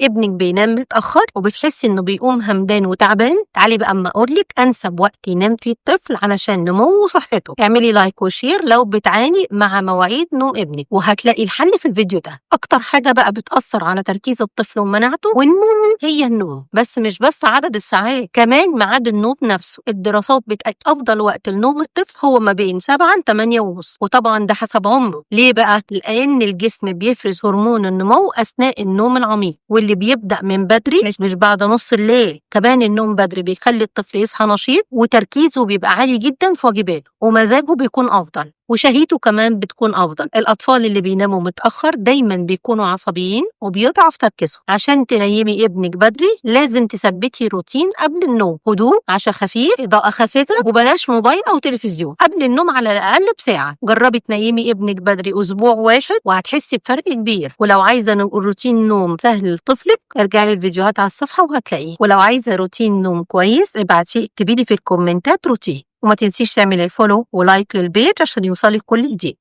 ابنك بينام متأخر وبتحسي إنه بيقوم همدان وتعبان؟ تعالي بقى أما أقولك أنسب وقت ينام فيه الطفل علشان نموه وصحته. اعملي like و share لو بتعاني مع مواعيد نوم ابنك، وهتلاقي الحل في الفيديو ده. أكتر حاجة بقى بتأثر على تركيز الطفل ومناعته ونموه هي النوم، بس مش بس عدد الساعات، كمان ميعاد النوم نفسه. الدراسات بتأكد أفضل وقت لنوم الطفل هو ما بين 7 ل 8 ونص، وطبعا ده حسب عمره. ليه بقى؟ لأن الجسم بيفرز هرمون النمو أثناء النوم العميق، واللي بيبدأ من بدري مش بعد نص الليل. كمان النوم بدري بيخلي الطفل يصحى نشيط، وتركيزه بيبقى عالي جدا في واجباته، ومزاجه بيكون أفضل، وشهيته كمان بتكون أفضل. الأطفال اللي بيناموا متأخر دايما بيكونوا عصبيين وبيضعف تركيزهم. عشان تنيمي ابنك بدري لازم تثبتي روتين قبل النوم: هدوء، عشاء خفيف، إضاءة خافتة، وبلاش موبايل أو تلفزيون قبل النوم على الأقل بساعة. جربي تنيمي ابنك بدري أسبوع واحد وهتحسي بفرق كبير. ولو عايزة روتين نوم سهل لطفلك ارجعي للفيديوهات على الصفحة وهتلاقيه. ولو عايزة روتين نوم كويس ابعتي اكتبي لي في الكومنتات روتين، وما تنسيش تعملي follow و like لل page عشان يوصلك كل جديد.